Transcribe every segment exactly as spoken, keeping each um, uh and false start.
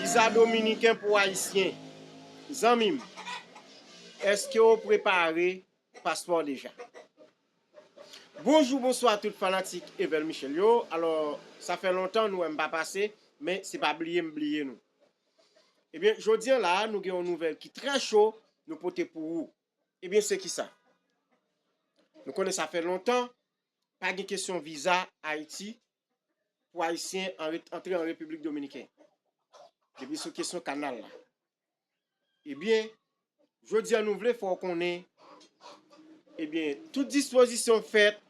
Viza dominiken pou ayisyen. Zanmi m, èske w prepare paspò deja? Bonjou, bonswa tout fanatik Evel Michel yo. Alò, sa fè lontan nou wè m pa pase, men se pa bliye m bliye nou. Ebyen, jodi a la, nou gen yon nouvèl ki trè cho nou pote pou ou. Ebyen, se kisa? Nou konnen sa fè lontan, pa gen kesyon viza Ayiti pou Ayisyen an ret-, antre an Repiblik Dominiken. Depi sou kesyon kanal la. Ebyen, jodi a nou vle fè w konnen, ebyen, tout dispozisyon fèt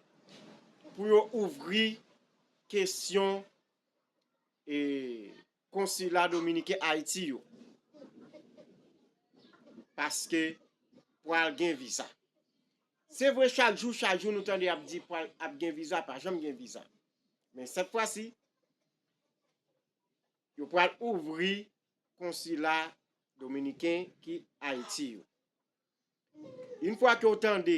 pou yo ouvri kesyon, e, konsila dominiken Ayiti yo. Paske pral gen viza. Se vre, chak jou, chak jou, nou tande ap di pral, ap gen viza, pa janm gen viza. Men sèt fwa si, yo pral ouvri konsila dominiken ki Ayiti yo. Yon fwa ke w tande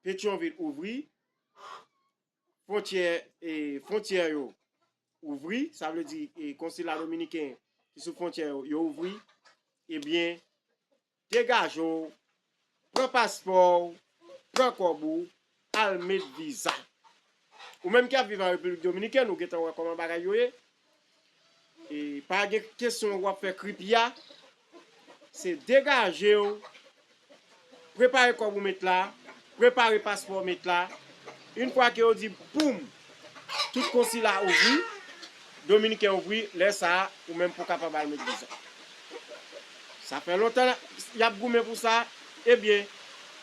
Petyonvil ouvri, fwontyè, e, fwontyè yo ouvri, sa vle di, e, konsila dominiken ki sou fwontyè yo, yo ouvri, ebyen, degaje w, pran paspò w, pran kòb ou, al met viza. Ou menm ki ap viv an Repiblik Dominikèn, ou gentan wè kòman bagay yo ye. E pa gen kesyon w ap fè kripi a. Se degaje w, prepare kòb ou met la, prepare paspò w met la. Yon fwa ke yo di boum, tout konsila ouvri, dominiken ouvri, lè sa a, ou menm pou w kapab al met viza. Sa fè lontan y ap goumen pou sa. Ebyen,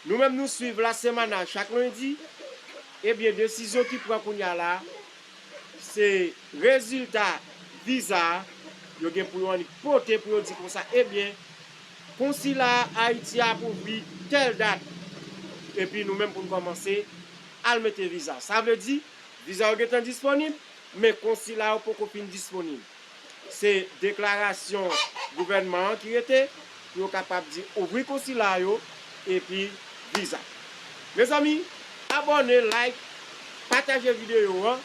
nou menm nou swiv La Semana chak lendi. Ebyen, desizyon ki pran kounye a la, se rezilta viza a, yo gen pou yo annik pote pou yo di konsa, ebyen, konsila Ayiti a ap ouvri tèl dat. Epi nou menm pou n kòmanse al mete viza. Sa vle di, viza yo gentan disponib, men konsila yo poko fin disponib. Se deklarasyon gouvènman an ki rete pou yo kapab di ouvri konsila yo epi viza. Mezanmi, abòne, like, pataje videyo an.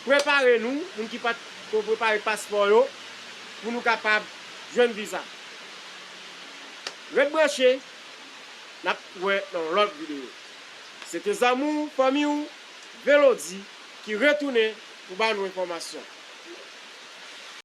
Prepare nou, moun ki pa t ko prepare paspò yo, pou nou kapab jwenn viza. Ret branche, n ap wè nan lòt videyo. Se te zanmi w, fanmi w, Velody, ki retounen pou ba nou enfòmasyon.